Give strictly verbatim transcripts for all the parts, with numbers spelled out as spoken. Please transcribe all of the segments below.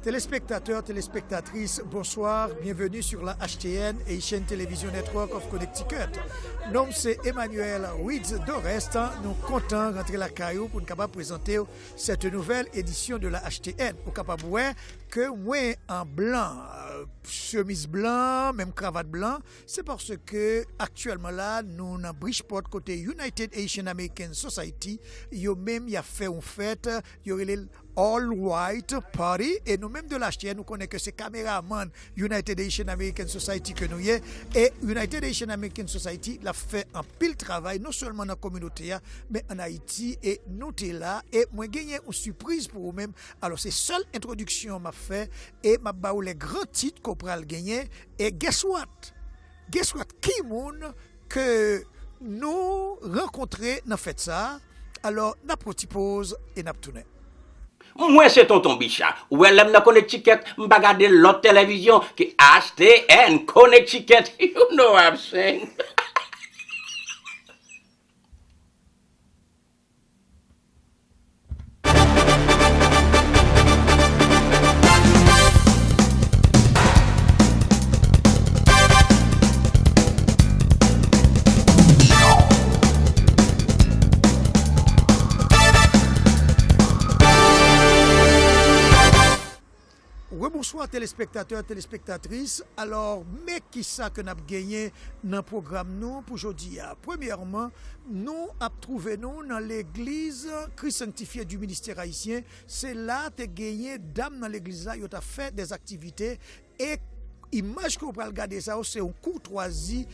Téléspectateurs, téléspectatrices, bonsoir. Bienvenue sur la H T N, Haitian Television Network of Connecticut. Non m se Emmanuel Ritz Dorest. Nou kontan rantre lakay ou pou n kapab prezante w cette nouvelle édition de la H T N. Ou kapab wè ke mwen an blan, euh, chemiz blan, menm kravat blan, se paske aktyèlman la, nou nan Bridgeport kote United Haitian American Society, yo menm y ap fè yon fèt, yo rele l All White Party, e nou menm de la H T N, nou konnen ke se kameramann United Haitian American Society ke nou ye, e United Haitian American Society, l ap fè anpil travay, non sèlman nan kominote a, men ann Ayiti, e nou te la, e mwen genyen yon sipriz pou ou menm. Alò, se sèl entwodiksyon m ap fè, e m ap ba ou les grands titres ke w pral genyen, e guess what? Guess what? Ki moun ke nou rankontre nan fèt sa a? Alò, n ap pran ti poz e n ap tounen. Mwen se Tonton Bicha. Ou wè lè m nan Connecticut, m pa gade lòt televizyon ke H T N Connecticut. You know what I'm saying? Rebonswa, telespektatè, telespektatris. Alò, men kisa ke n ap genyen nan pwogram nou pou jodi a. Premyèman, nou ap twouve nou nan legliz Christ Sanctifié du Ministère Haïtien. Se la te genyen dam nan legliz la, yo t ap fè dèzaktivite. E imaj ke w pral gade sa yo, se yon koutwazi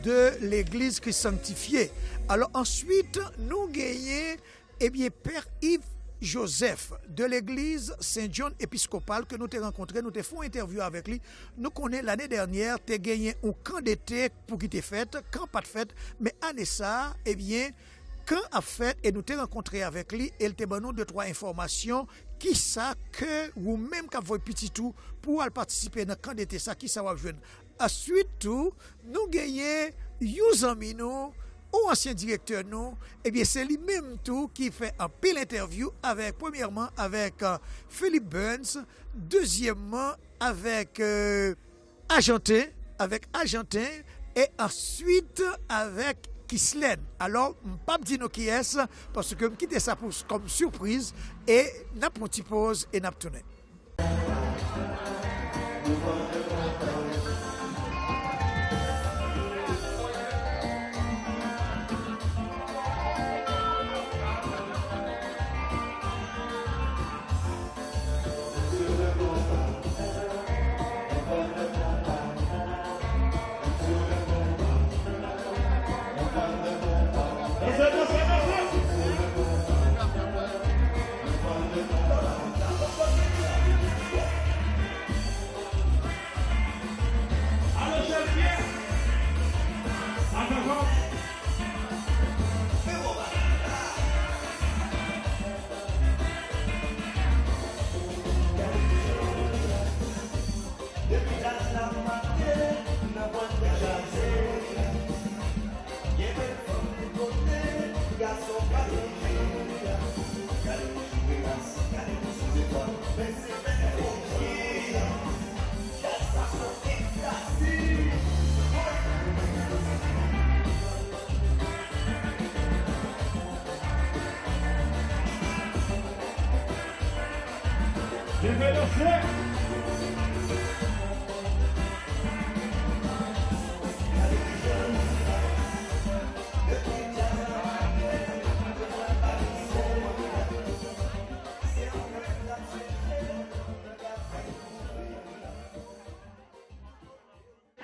de legliz Christ Sanctifié. Alò, answit, nou genyen Ebyen, Pè Yves Joseph de legliz Saint John Episcopal ke nou te rankontre, nou te fè yon entèvyou avèk li. Nou konnen lane dènyè te genyen yon kan dete pou ki te fèt, kan pa t fèt, men ane sa a, ebyen, kan ap fèt e nou te rankontre avèk li e l te ban nou de twa enfòmasyon, kisa ke ou menm k ap voye pitit ou pou w al patisipe nan kan dete sa, kisa w ap jwenn. Answit tou, nou genyen yon zanmi nou, yon ansyen direktè nou, ebyen, se li menm tou ki fè anpil entèvyou avèk, premyèman, avèk, euh, Philip Burns, dezyèmman, avèk, euh, Ajanten, avèk Ajanten, e answit avèk Kislèn. Alò, m p ap di nou kiyès, paske m kite sa pou, kòm sipriz, e n ap pran ti poz e n ap tounen.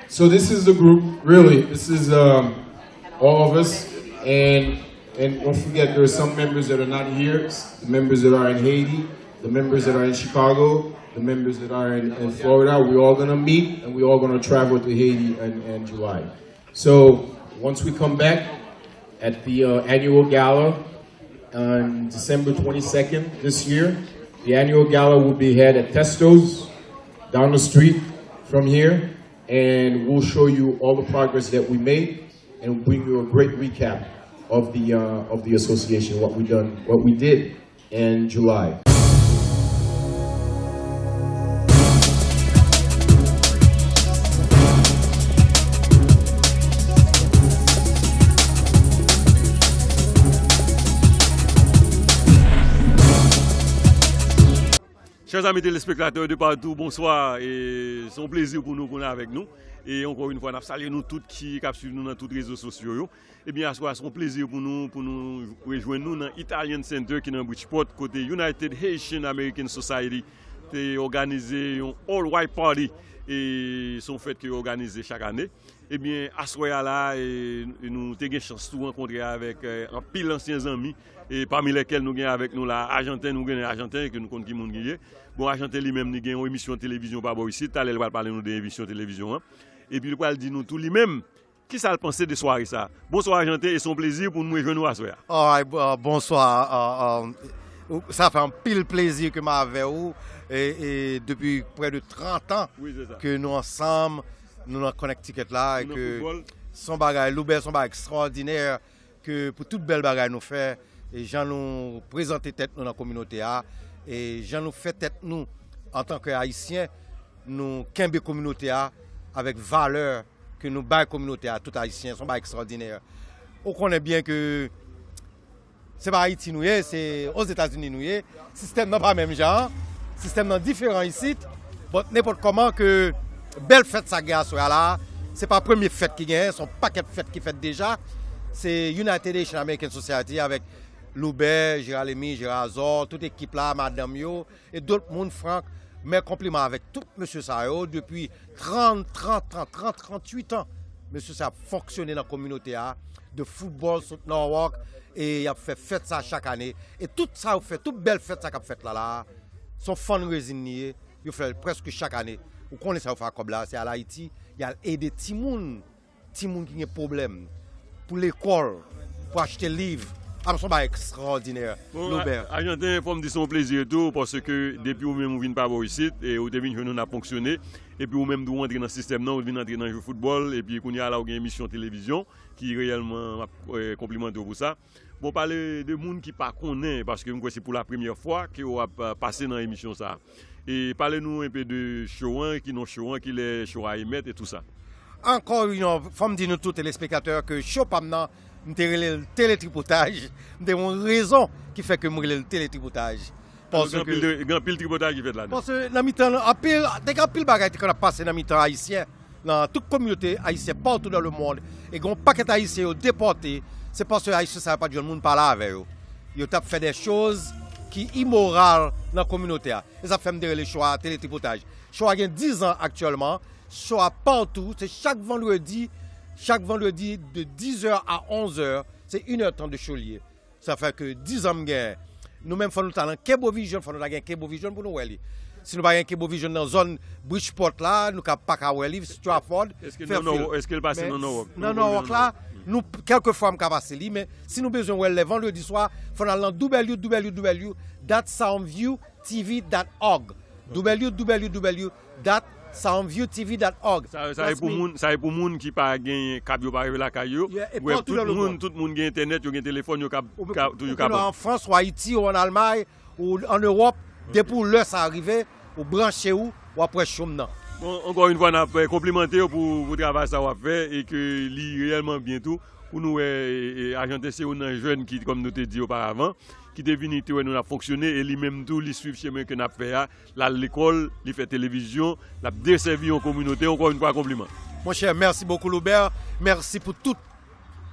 So this is the group, really. This is, um, all of us. And, and don't forget, there are some members that are not here, the members that are in Haiti, the members that are in Chicago, the members that are in, in Florida. We're all gonna meet, and we're all gonna travel to Haiti in, in July. So once we come back at the, uh, annual gala, on December twenty-second this year. The annual gala will be held at Testo's down the street from here, and we'll show you all the progress that we made and bring you a great recap of the, uh, of the association, what we done, what we did in July. Mezanmi telespektatè de patou, bonswa. E se yon plezi pou nou pou nou avèk nou. E ankò yon fwa, n ap salye nou tout ki k ap swiv nou nan tout rezo sosyo yo. Ebyen, aswè a, se yon plezi pou nou, pou nou rejwenn nou nan Italian Center ki nan Bridgeport, kote United Haitian American Society te òganize yon all white party. E se yon fèt ke yo òganize chak ane. Ebyen, aswè a la, e, nou te gen chans tou rankontre avèk, e, anpil ansyen zanmi, e pami lèkèl nou gen avèk nou la, Ajanten, nou gen Ajanten, ke nou konn ki moun ki ye. Bon, Ajanten li menm, li gen yon emisyon televizyon pa bò isit, talè l pral pale nou de emisyon televizyon an. Epi li pral di nou tou li menm, kisa l panse de sware sa. Bonswa, Ajanten, e se yon plezi pou nou rejwenn nou aswè a. Alright, bon, bonswa. Sa fè anpil plezi ke m avè ou. E, e depi prè de trant an ke nou ansanm, nou nan Connecticut la, e ke se yon bagay, Loubè, se yon bagay ekstraòdinè, ke pou tout bèl bagay nou fè, e jan nou prezante tèt nou nan kominote a, e jan nou fè tèt nou antanke Ayisyen, nou kenbe kominote a avèk valè ke nou bay kominote a, tout Ayisyen, se yon bagay ekstraòdinè. Ou konnen byen ke se pa Ayiti nou ye, se Ozetazini nou ye. Sistèm nan pa menm jan. Sistèm nan diferan isit. But nenpòt kòman ke bèl fèt sa gen aswè a la, se pa premye fèt ki genyen, se yon pakèt fèt ki fèt deja. Se United Haitian American Society avèk Loubè, Gérard Lemy, Gérard Azor, tout ekip la, madanm yo, e dòt moun, Frank, mè konpliman avèk tout mesye sa yo, depi trant, trant, trant, trant, trant uit an, mesye sa ap fonksyone nan kominote a, de foutbòl sot Norwalk, e y ap fè fèt sa chak ane, e tout sa yo fè, tout bèl fèt sa k ap fèt la, la, se yon fundraising li ye, yo fè l prèske chak ane, ou konnen sa yo fè ak kòb la, se al Ayiti, y al ede timoun, timoun ki gen pwoblèm pou lekòl, pou achte liv. Ap son bagay ekstraòdinè, Loubè. Ajanten, fò m di se yon plezi tou, paske depi ou menm ou vin pa bò isit, e ou te vin jwenn nou n ap fonksyone, epi ou menm tou ou antre nan sistèm nan, ou vin antre nan jwe foutbòl, epi kounye a la ou gen emisyon televizyon, ki reyèlman m ap, e, konplimante w pou sa. Bon, pale de moun ki pa konnen, paske m kwè se pou la premyè fwa ke w ap, e, pase nan emisyon sa. E pale nou enpe de show an, ki non show an, kilè show a emèt e tou sa. Ankò yon, fò m di nou tout telespektatè ke show pa m nan, m te rele l Teletripotaj. M te gen yon rezon ki fè ke m rele l Teletripotaj. Gen anpil de, gen anpil tripotaj ki fèt ladan. Paske nan mitan, anpil, te gen anpil bagay te konn ap pase nan mitan Ayisyen, nan tout kominote ayisyen partou dans le monde. E gen yon pakèt Ayisyen yo depòte, se paske Ayisyen sa yo pa t jwenn moun pale avè yo. Yo t ap fè de choz ki imoral nan kominote a. E sa fè m te rele show a Teletripotaj. Show a gen diz an aktyèlman. Show a partou, se chak vandredi, chak vandredi de dizè a onzè, se inèdtan de show li ye. Sa fè ke diz an m genyen. Nou menm fò nou t al nan Cablevision, fò nou ta gen Cablevision pou nou wè li. Si nou pa gen Cablevision nan zòn Bridgeport la, nou ka pa ka wè li, Stratford, Fairfield. Èske l pase nan Norwalk? Nan Norwalk la, nou, kèlkefwa m ka pase li, men si nou bezwen wè l lè vandredi swa, fò n al nan w w w dot soundview t v dot org. w w w dot soundview t v dot org. Sa, sa e pou moun, sa e pou moun ki pa gen kab, yo pa rive lakay yo. Brèf, tout moun, tout moun gen entènèt, yo gen telefòn, yo kab, ka, toujou kab. Ou an Frans, ou Ayiti, ou an Almay, ou an Ewòp, depi w lè sa rive, ou branche w, w ap wè show m nan. Bon, ankò yon fwa, n ap, e, konplimante w pou, pou travay sa w ap fè e ke li reyèlman byen tou. Pou nou wè, e, e, Ajanten se youn nan jèn ki, kòm nou te di oparavan, ki te vini, te wè nou n ap fonksyone, e li menm tou, li swiv chemen ke n ap fè a, l al lekòl, li fè televizyon, l ap desèvi yon kominote, ankò yon fwa, konpliman. Monchè, mèsi bokou, Loubè. Mèsi pou tout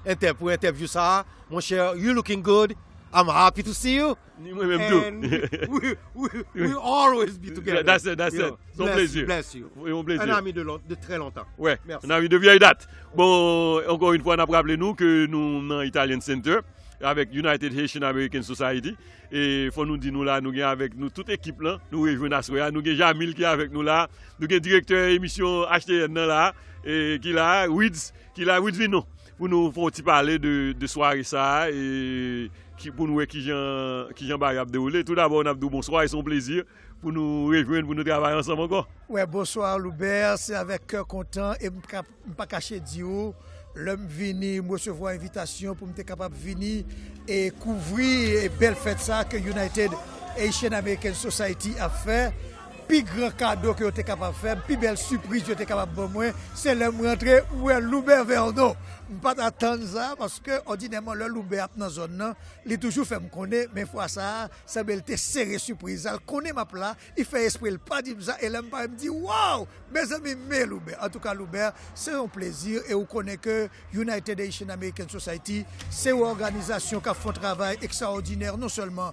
entè-, pou entèvyou sa a. Monchè, you looking good. I'm happy to see you. Ni mwen menm tou. And we, we, we, we always be together. That's it, that's it. Se yon plezi. Bless you. Se yon plezi. Un ami de lon-, de très longtemps. Wè, un ami de vieille date. Bon, ankò yon fwa, n ap raple nou ke nou nan Italian Center avèk United Haitian American Society. E fò nou di nou la, nou gen avèk nou tout ekip lan, nou rejwenn aswè a. Nou gen Jamil ki avèk nou la. Nou gen direktè emisyon H T N nan la, e ki la, Wids, ki la, Wids vin non. Pou nou fè yon ti pale de, de sware sa a, e ki, pou nou wè kijan, kijan bagay ap dewoule. Toudabò, n ap di w bonswa, e se yon plezi pou nou rejwenn, pou nou travay ansanm ankò. Wè, bonswa, Loubè, se avèk kè kontan, e m ka, m pa kache di w, lè m vini, m resevwa envitasyon pou m te kapab vini e kouvri, e bèl fèt sa ke United Haitian American Society ap fè. pi gran kado ke yo te kapab fè m, pi bèl sipriz yo te kapab ban mwen, se lè m rantre, m wè Loubert Vernon. M pa t atann sa, paske òdinèman, lè Loubert ap nan zòn nan, li toujou fè m konnen, men fwa sa a, sanble l te sere sipriz la. L konnen m ap la, li fè espre l pa di m sa, e lè m pare, m di, "Waw! Mezanmi, men Loubert!" Antouka, Loubert, se yon plezi, e ou konnen ke United Haitian American Society, se yon òganizasyon k ap fè yon travay ekstraòdinè, non sèlman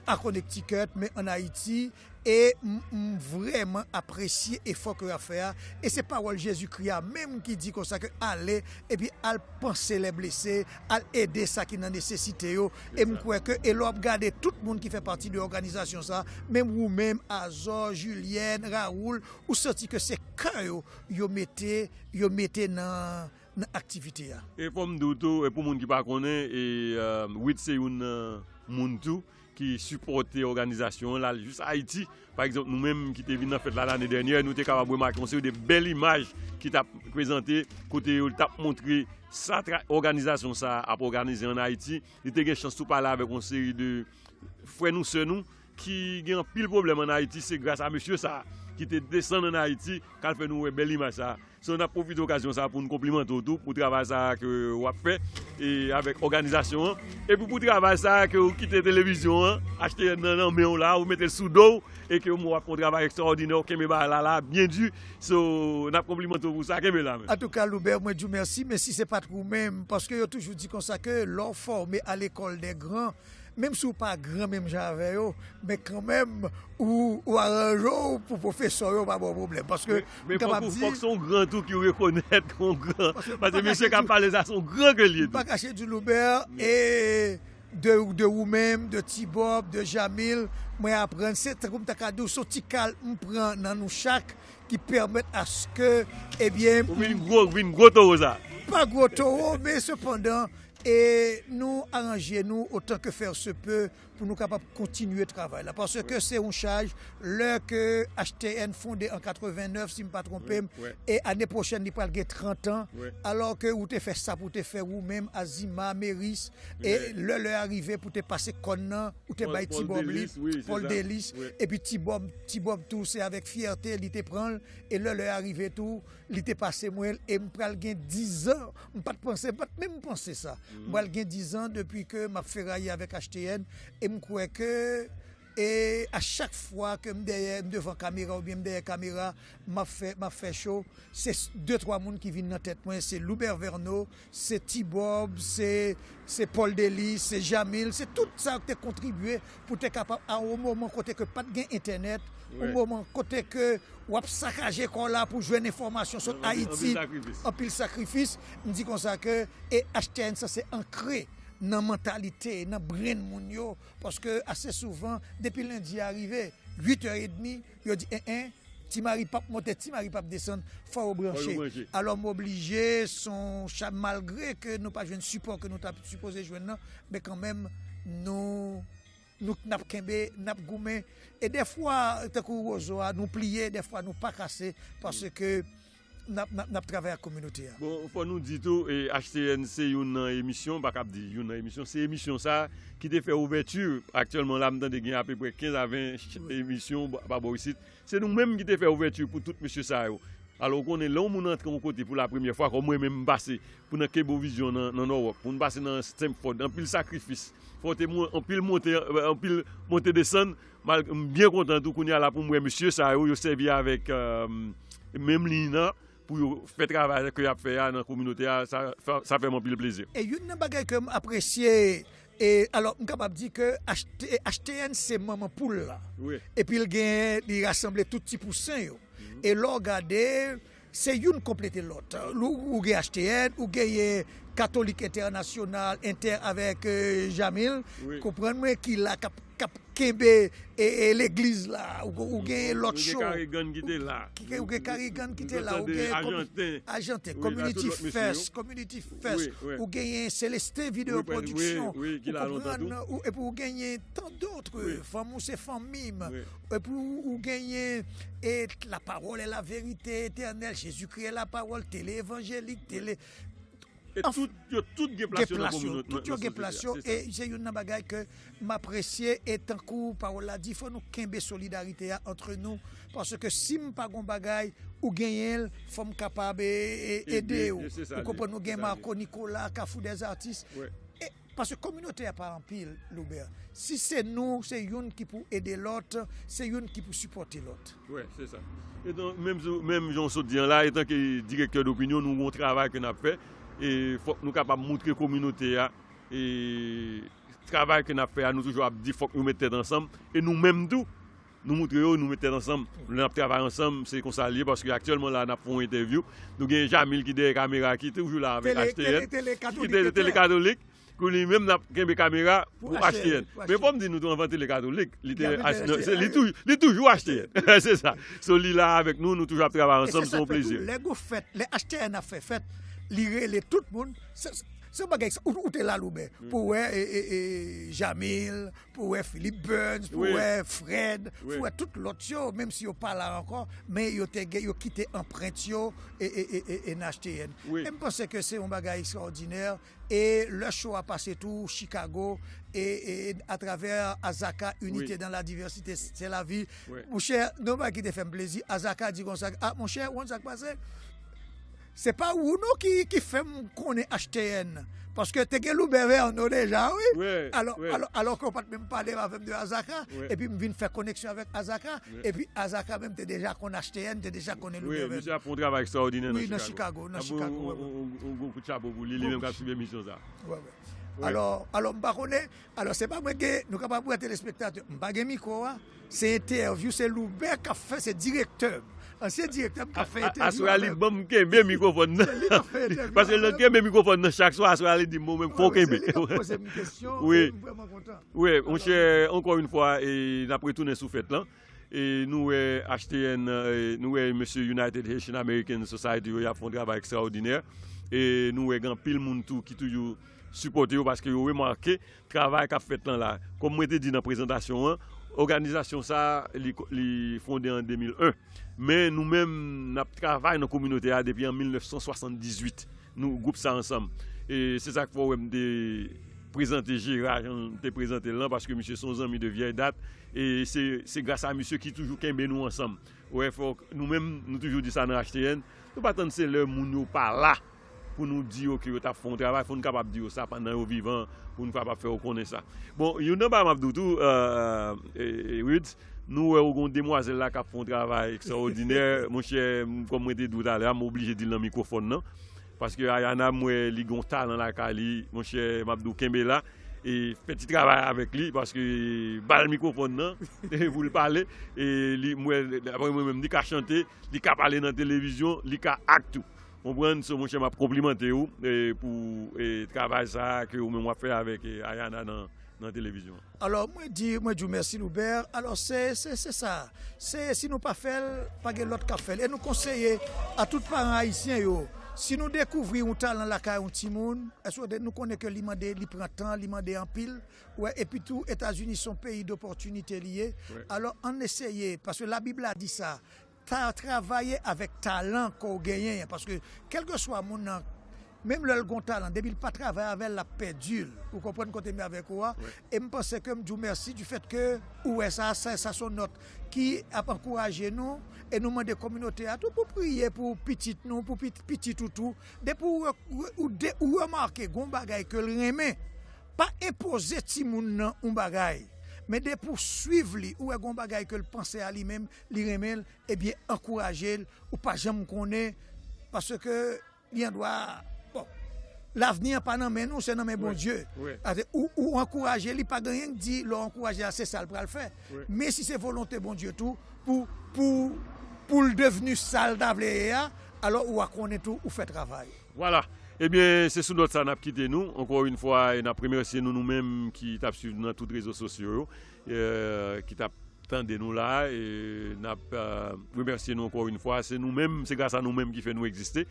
a Connecticut, men ann Ayiti, e m, m vrèman apresye efò ke y ap fè a. E se pawòl Jezikri a menm ki di konsa ke ale, epi al panse les blessés, al ede sa ki nan nesesite yo. E m kwè ke, e lè w ap gade tout moun ki fè pati de òganizasyon sa, menm ou menm, Azor, Julienne, Raoul, ou santi ke se kè yo, yo mete, yo mete nan, nan aktivite a. E fò m di w tou, e pou moun ki pa konnen, e, euh, Wid se youn nan moun tou ki sipòte òganizasyon an, l al jis Ayiti. Pa egzanp, nou menm ki te vin nan fèt la lane dènyè, nou te kapab remake yon seri de bèl imaj ki t ap prezante, kote yo t ap montre sa tra-, òganizasyon sa a ap òganize ann Ayiti. Li te gen chans tou pale avèk yon seri de frè nou, sè nou, ki gen anpil pwoblèm ann Ayiti. Se gras a mesye sa a ki te desann ann Ayiti, k al fè nou wè bèl imaj sa a. So, n ap pwofite okazyon sa a pou n konplimante w tou pou travay sa a ke w ap fè, e avèk òganizasyon an. Epi pou travay sa a ke w kite televizyon an, H T N nan, nan men w la, ou mete l sou do w, e ke w ap fè yon travay ekstraòdinè, w kenbe bagay la, la, byen di. So, n ap konplimante w pou sa, kenbe la, men. Antouka, Loubert, mwen di w mèsi, men si se pa t ou menm, paske yo toujou di konsa ke lè w fòme à l'école des grands, menm si w pa gran menm jan avè yo, men kanmenm, ou, ou aranje w pou pwofesè yo pa ba w pwoblèm. Paske, men, men m kapab fòk ou, di, fòk se yon gran tou ki rekonèt yon gran. Paske, paske mesye k ap pale sa, se yon gran ke l ye tou. M pa kache di w, Loubert, e de, de ou menm, de Ti Bob, de Jamil, mwen aprann, se tankou m ta ka di w, se yon ti kal m pran nan nou chak ki pèmèt aske, ebyen, ou vin gwo, ou vin gwo towo sa. Pa gwo towo, men sepandan, e nou aranje nou otan ke fè se pe pou nou kapab kontinye travay la. Paske se yon chaj, lè ke H T N fonde an katrevennnèf, si m pa twonpe m, e ane pwochèn, li pral gen trant an, alò ke ou te fè sa pou te fè ou menm, Azima, Meris, e lè lè a rive pou te pase kòn nan, ou te bay Ti Bob li, Paul Delis, epi Ti Bob, Ti Bob tou, se avèk fyète li te pran l, e lè lè a rive tou, li te pase mwen l, e m pral gen dizan, m pa t panse, m pa t menm panse sa. M pral gen dizan depi ke m ap feraye avèk H T N, e m kwè ke, e a chak fwa ke m dèyè, m devan kamera oubyen m dèyè kamera, m ap fè, m ap fè cho, se s-, de twa moun ki vin nan tèt mwen, se Loubert Verneau, se Ti Bob, se, se Paul Delis, se Jamil, se tout sa yo ki te kontribye pou te kapab, a yon moman kote ke pa t gen entènèt, yon moman kote ke w ap sakaje kò w la pou jwenn enfòmasyon sot Ayiti, anpil sakrifis. M di konsa ke, e H T N sanse ankre nan mantalite, nan brenn moun yo, paske ase souvan, depi lendi a rive, uit è edmi, yo di, en, en, Ti Mari p ap monte, Ti Mari p ap desann, fò yo branche. Alò, m oblije, se yon cha-, malgre ke nou pa jwenn sipò ke nou ta sipoze jwenn nan, men kanmenm, nou, nou, n ap kenbe, n ap goumen. E dèfwa, tankou wozo a, nou pliye, dèfwa nou pa kase, paske n ap, n ap, n ap travay ak kominote a. Bon, fò nou di tou, e, H T N se youn nan emisyon, m pa kab di youn nan emisyon, se emisyon sa a ki te fè ouvèti. Aktyèlman la, m tande gen apeprè kenz a ven ch-, emisyon ba-, pa bò isit. Se nou menm ki te fè ouvèti pou tout mesye sa yo. Alò, ou konnen, lè yon moun antre yon kote pou la premyè fwa, kòm mwen menm m pase, pou nan Kebo Vision nan, nan Norwalk, pou n pase nan Stamford, anpil sakrifis. Fò te mon-, anpil monte, anpil monte desann. Mal-, m byen kontan tou kounye a la pou m wè mesye sa yo, yo sèvi avèk, euh, menm liy nan pou yo fè travay ke y ap fè a nan kominote a. Sa, sa, sa fè m anpil plezi. E youn nan bagay ke m apresye, e, alò, m kapab di ke H T, H T N se manman poul la. Epi l gen, li rasanble tout ti pousen yo. E lè w gade, se youn konplete lòt. Ou, ou gen H T N, ou genyen Katolik Entènasyonal, entè avèk, euh, Jamil, konprann mwen, ki la k ap, k ap kenbe, e, e legliz la. Ou, ou genyen lòt cho. Ou gen Carrigan ki te la. Ou gen Carrigan ki te la. Ou gen Ajanten, Community First, Community First. Ou genyen Celestin Video Production. Ou konprann, ou, epi ou genyen tant d'autres. Fanm ou se fanmi m. Epi ou, ou genyen, e, La Parole et la Vérité Éternelle, Jésus-Christ est la Parole, Télé Évangélique, Télé. E tout, yo tout gen plas yo nan kominote, tout yo gen plas yo, e se youn nan bagay ke m apresye, e tankou pawòl la di, fò nou kenbe solidarite a antre nou, paske si m pa gon bagay, ou genyen l, fò m kapab e, e, ede w. Ou konprann, nou gen Marco Nicolas, Kafou des Artistes. E, paske kominote a pa anpil, Loubert. Si se nou, se youn ki pou ede lòt, se youn ki pou sipòte lòt. Wi, se sa. Etan, menm, menm jan w sot di an la, etan ke direktè dopinyon, nou gon travay ke n ap fè. E fòk nou kapab moutre kominote a, e travay ke n ap fè a, nou toujou ap di fòk nou met tèt ansanm. E nou menm tou, nou moutre yo, nou met tèt ansanm. Lè n ap travay ansanm, se konsa l ye, paske aktyèlman la, n ap fè yon entèvyou. Nou gen Jamil ki dèyè kamera, ki toujou la avèk H T N, ki te tele katolik. Kou li menm n ap kenbe kamera pou H T N. Men fò m di nou tou anvan tele katolik, li te, li toujou H T N. Se sa. So li la avèk nou, nou toujou ap travay ansanm, se yon plezi. Lè gon fèt, lè H T N ap fè fèt, li rele tout moun. Se, se yon bagay, ou, ou te la, Loubè, pou wè e, e, e, Jamil, pou wè Philip Burns, pou wè Fred, pou wè tout lòt yo, menm si yo pa la ankò, men yo te gen, yo kite anprent yo e, e, e, e, e nan H T N. E m panse ke se yon bagay ekstraòdinè. E lè show a pase tou Chicago, e, e atravè Azaka, Unité dans la diversité, c'est la vie. Monchè, nou bagay ki te fè m plezi, Azaka di konsa, a, monchè, ou konn sa k pase? Se pa ou non ki, ki fè m konnen H T N. Paske te gen Loubè Verno deja, wi. Alò, alò, alò ke w pa t menm pale avè m de Azaka, epi m vin fè koneksyon avèk Azaka, epi Azaka menm te deja konn H T N, te deja konnen Loubè Verno. Wi, misye ap fè yon travay ekstraòdinè nan Chicago. Nan Chicago, wi. Yon gwo kout chapo pou li, li menm k ap swiv emisyon sa. Alò, alò, m pa konnen, alò, se pa mwen gen, nou kapab wè telespektatè, m pa gen mikwo a. Se entèvyou, se Loubè k ap fè, se direktè m. Ansyen direktè m k ap fè entèvyou avè m. Aswè a li ban m kenbe mikwofòn nan. Se li k ap fè entèvyou avè m. Paske lè l kenbe mikwofòn nan chak swa, aswè a li di m, bon, men fò w kenbe. Se li k ap poze m kesyon, e m vrèman kontan. Wi, monchè, ankò yon fwa, e n ap retounen sou fèt lan. E nou wè H T N, e nou wè mesye United Haitian American Society yo, y ap fè yon travay ekstraòdinè. E nou wè gen anpil moun tou ki toujou sipòte yo paske yo remake travay k ap fèt lan la. Kòm mwen te di nan prezantasyon an, òganizasyon sa a, li, li fonde an de mil en. Men nou menm, n ap travay nan kominote a depi an mil nèf san swasanndizuit. Nou, gwoup sa ansanm. E se sa k fè w wè m te prezante Jera, jan m te prezante l lan, paske misye se yon zanmi de vyèy dat. E se, se gras a misye ki toujou kenbe nou ansanm. Ou wè, fòk nou menm, nou toujou di sa nan H T N, nou pa tann se lè moun yo pa la pou nou di yo ke yo t ap fè yon travay, fò n kapab di yo sa pandan yo vivan, pou n kapab fè yo konnen sa. Bon, youn nan bagay m ap di w tou, e, e, Ruds, nou wè ou gen yon demwazèl la k ap fè yon travay ekstraòdinè. Monchè, m, kòm mwen te di w talè a, m oblije di l nan mikwofòn nan. Paske Ayana, m wè li gen yon talan lakay li, monchè, m ap di w kenbe la. E fè ti travay avèk li, paske ba l mikwofòn nan, pou l pale. E li, m wè, daprè mwen menm, li ka chante, li ka pale nan televizyon, li ka act tou. Konprann? So, monchè, m ap konplimante w, e, pou, e, travay sa a ke ou menm w ap fè avèk, e, Ayana nan, nan televizyon an. Alò, mwen di, mwen di w mèsi, Loubè. Alò, se, se, se sa. Se, si nou pa fè l, pa gen lòt k ap fè l. E nou konseye a tout paran ayisyen yo, si nou dekouvri yon talan lakay yon timoun, èske nou konnen ke li mande, li pran tan, li mande anpil. Wè, epi tou, Etazini se yon peyi dopòtinite li ye. Alò, ann eseye, paske Labib la di sa, ta, travay avèk talan ke w genyen an, paske kèlkeswa moun nan, menm lè l gon talan, depi l pa travay avè l, l ap pèdi l. Ou konprann kote m ye avèk ou a? E m panse ke m di w mèsi du fait que ou wè sa, sa, sa se yon nòt ki ap ankouraje nou, e nou mande kominote a tou pou priye pou pitit nou, pou pit-, pitit ou tou. Depi ou, ou, de-, ou remake gon bagay ke l renmen, pa enpoze timoun nan yon bagay. Men depi w swiv li, ou wè gon bagay ke l panse a li menm, li renmen l, ebyen, ankouraje l, ou pa janm konnen, paske li andwa, bon, lavni an pa nan men nou, se nan men Bondye. Ou, ou ankouraje li, pa gen anyen k di lè w ankouraje a, se sa l pral fè. Men si se volonte Bondye tou, pou, pou, pou l devni sa l ta vle ye a, alò ou a konnen tou, ou fè travay. Vwala. Ebyen, se sou nòt sa n ap kite nou. Ankò yon fwa, e n ap remèsye nou, nou menm ki t ap swiv nou nan tout rezo sosyo yo, e, ki t ap tande nou la, e n ap, e, remèsye nou ankò yon fwa. Se nou menm, se gras a nou menm ki fè nou egziste.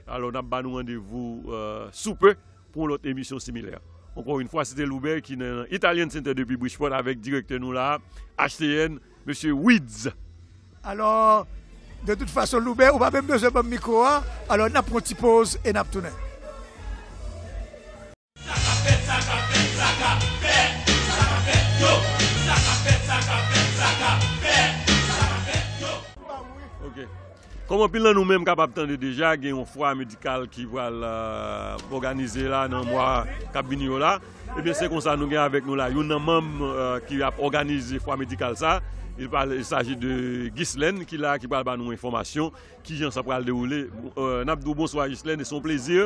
Alò, n ap ba nou randevou, e, sou pe pou yon lòt emisyon similè. Ankò yon fwa, se te Loubè ki nan Italian Center depi Bridgeport avèk direktè nou la, H T N, mesye Wids. Alò, de tout fason, Loubè, ou pa menm bezwen ban m mikwo a. Alò, n ap pran yon ti poz e n ap tounen. Kòm anpil nan nou menm kapab tande deja, gen yon fwa medikal ki pral, euh, òganize la nan mwa k ap vini yo la. Ebyen, se konsa nou gen avèk nou la youn nan manm, euh, ki ap òganize fwa medikal sa. Il pral, il s'agit de Ghislaine ki la, ki pral ba nou enfòmasyon kijan sa pral dewoule. Euh, n ap di w bonswa, Ghislaine, e se yon plezi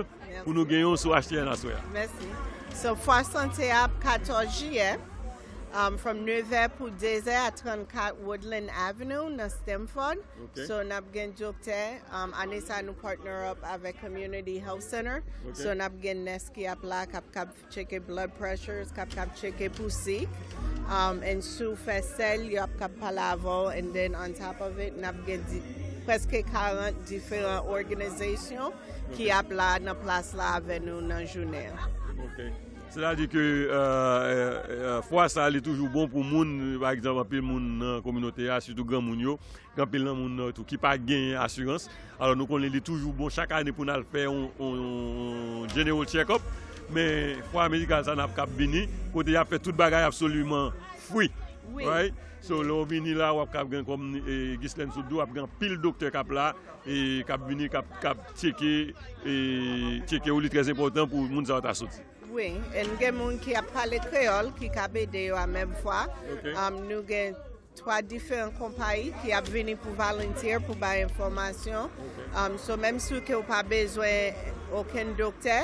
pou nou gen w sou H T N aswè a. Mèsi. So, fwa sante a ap katòz jiyè, um, from nevè pou dezè a trannkat Woodland Avenue nan Stamford. Ok. So, n ap gen doktè, um, ane sa nou partner up avèk Community Health Center. Ok. So, n ap gen nès ki ap la, k ap, k ap tcheke blood pressures, k ap, k ap tcheke pou sik. Um, and si w fè sèl, y ap kab pale avè w. And then on top of it, n ap gen di, prèske karant diferan òganizasyon ki ap la nan plas la avè nou nan jounen an. Ok. Sètadi ke, euh, euh, euh, fwa sa li toujou bon pou moun, pa egzanp, anpil moun nan kominote a, sitou granmoun yo, gen anpil nan moun nan tou ki pa genyen asirans. Alò, nou konnen li toujou bon chak ane pou n al fè yon, yon, yon general check-up. Men fwa medikal sa n ap kab vini, kote y ap fè tout bagay absoliman free. Wi. Right? So, lè w vini la, w ap kab gen kòm, e, Ghislaine sot di w, w ap gen anpil doktè k ap la, e k ap vini, k ap, k ap tcheke, e tcheke w, li trè enpòtan pou moun sa yo ta soti. Wi, e n gen moun ki ap pale kreyòl, ki kab ede yo a menm fwa. Ok. Um, nou gen twa diferan konpayi ki ap vini pou volunteer, pou bay enfòmasyon. Ok. Um, so, menm si ke w pa bezwen okenn doktè,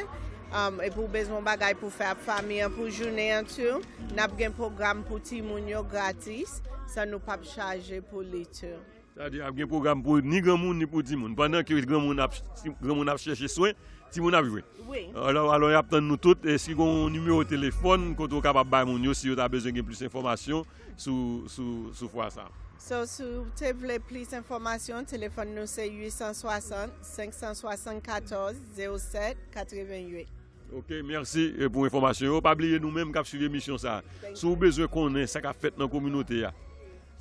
um, epi w bezwen yon bagay pou fè ak fanmi an pou jounen an tou, n ap gen pwogram pou timoun yo gratis, san nou p ap chaje pou li tou. Sètadi, ap gen pwogram pou ni granmoun, ni pou timoun. Pandan ke granmoun ap, granmoun ap chèche swen, timoun ap jwe. Wi. Alò, alò, y ap tann nou tout. Èske gen yon nimewo telefòn kote w kapab bay moun yo si yo ta bezwen gen plis enfòmasyon sou, sou, sou fwa sa? So, si w te vle plis enfòmasyon, telefòn nou se uit san swasant, senk san swasannkatòz, zewo sèt, katrevenn uit. Ok, mèsi, e, pou enfòmasyon yo. Pa bliye nou menm k ap swiv emisyon sa a. Si w bezwen konnen sa k ap fèt nan kominote a,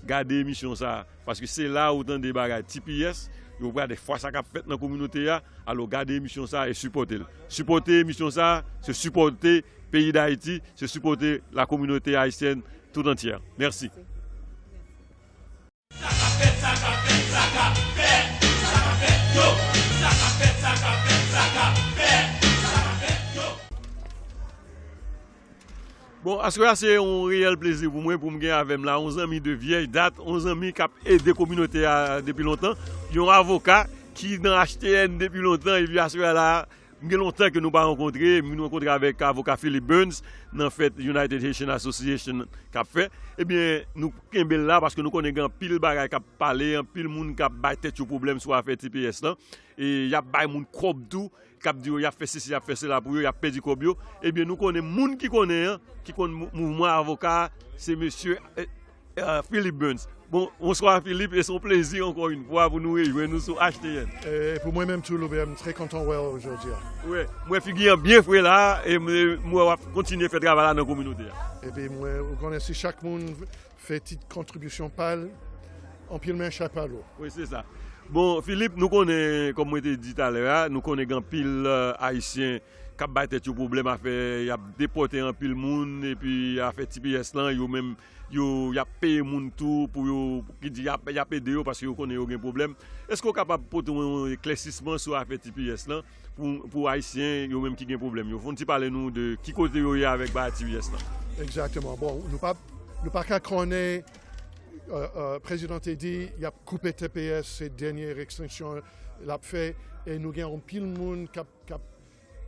gade emisyon sa a, paske se la ou tande bagay T P S, yo gade fwa sa k ap fèt nan kominote a, alò gade emisyon sa a e sipòte l. Sipòte emisyon sa a, se sipòte peyi Dayiti, se sipòte la communauté haïtienne tout entière. Mèsi. Sa k ap fèt, sa k ap fèt, sa k ap fèt, sa k ap fèt, yo. Sa k ap fèt, sa k ap fèt, sa k ap fèt, sa k ap fèt, yo. Bon, aswè a se yon reyèl plezi pou mwen pou m gen avè m la yon zanmi de vyèj dat, yon zanmi k ap ede kominote a depi lontan, yon avoka ki nan H T N depi lontan, epi aswè a la, m gen lontan ke nou pa rankontre, m rankontre avèk avoka Philip Burns nan fèt United Haitian Association k ap fè. Ebyen, nou kenbe l la paske nou konnen gen anpil bagay k ap pale, anpil moun k ap bay tèt yo pwoblèm sou afè T P S lan. E y ap bay moun kòb tou, k ap di yo y ap fè sesi, y ap fè sela pou yo, y ap pèdi kòb yo. Ebyen, nou konnen moun ki konnen an, ki konn mou-, mouvman avoka a, se mesye, eh, euh, Philip Burns. Bon, bonswa Philip, e se yon plezi ankò yon fwa pou nou rejwenn nou sou H T N. E pou mwen menm tou, Loubè, m trè kontan wè w jodi a. Wi, m wè figi an byen fre la, e m, m wè w ap kontinye fè travay la nan kominote a. Epi mwen, ou konnen si chak moun fè ti kontribisyon pa l, anpil men chay pa lou. Wi, se sa. Bon, Philip, nou konnen, kòm mwen te di talè a, nou konnen gen anpil, euh, Ayisyen k ap bay tèt yo pwoblèm afè, y ap depòte anpil moun, epi afè T P S lan, yo menm, yo, y ap peye moun tou pou yo, ki di y ap, y ap ede yo paske yo konnen yo gen pwoblèm. Èske w kapab pote yon eklèsisman sou afè T P S lan pou, pou Ayisyen yo menm ki gen pwoblèm yo? Fè yon ti pale nou de ki kote yo ye avèk bagay T P S lan. Egzakteman. Bon, nou pa, nou pa ka konnen, euh, euh, prezidan te di y ap koupe T P S, se dènye restriksyon l ap fè, e nou gen anpil moun k ap, k ap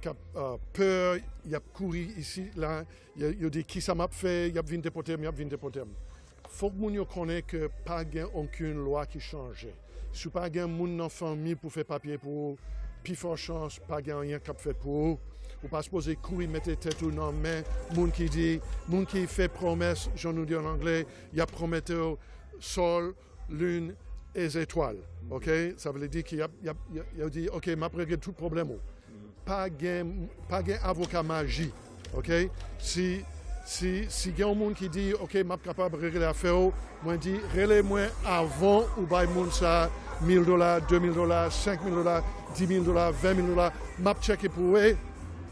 k ap, euh, pè, y ap kouri isi, la, yo, yo di, "Kisa m ap fè? Y ap vin depòte m, y ap vin depòte m." Fòk moun yo konnen ke pa gen okenn lwa ki chanje. Si w pa gen moun nan fanmi pou fè papye pou ou, pi fò chans, pa gen anyen k ap fèt pou ou. Ou pa sipoze kouri mete tèt ou nan men moun ki di, moun ki fè pwomès, jan nou di an anglè, y ap pwomete w sòl, lin e zetwal. Ok? Sa vle di ke y ap, y ap, y ap, y ap di, "Ok, m ap regle tout pwoblèm ou." Pa gen, pa gen avoka maji. Ok? Si, si, si gen yon moun ki di, "Ok, m ap kapab regle afè ou," mwen di, "Rele mwen avan ou bay moun sa mil dola, de mil dola, senk mil dola, di mil dola, ven mil dola. M ap tcheke pou wè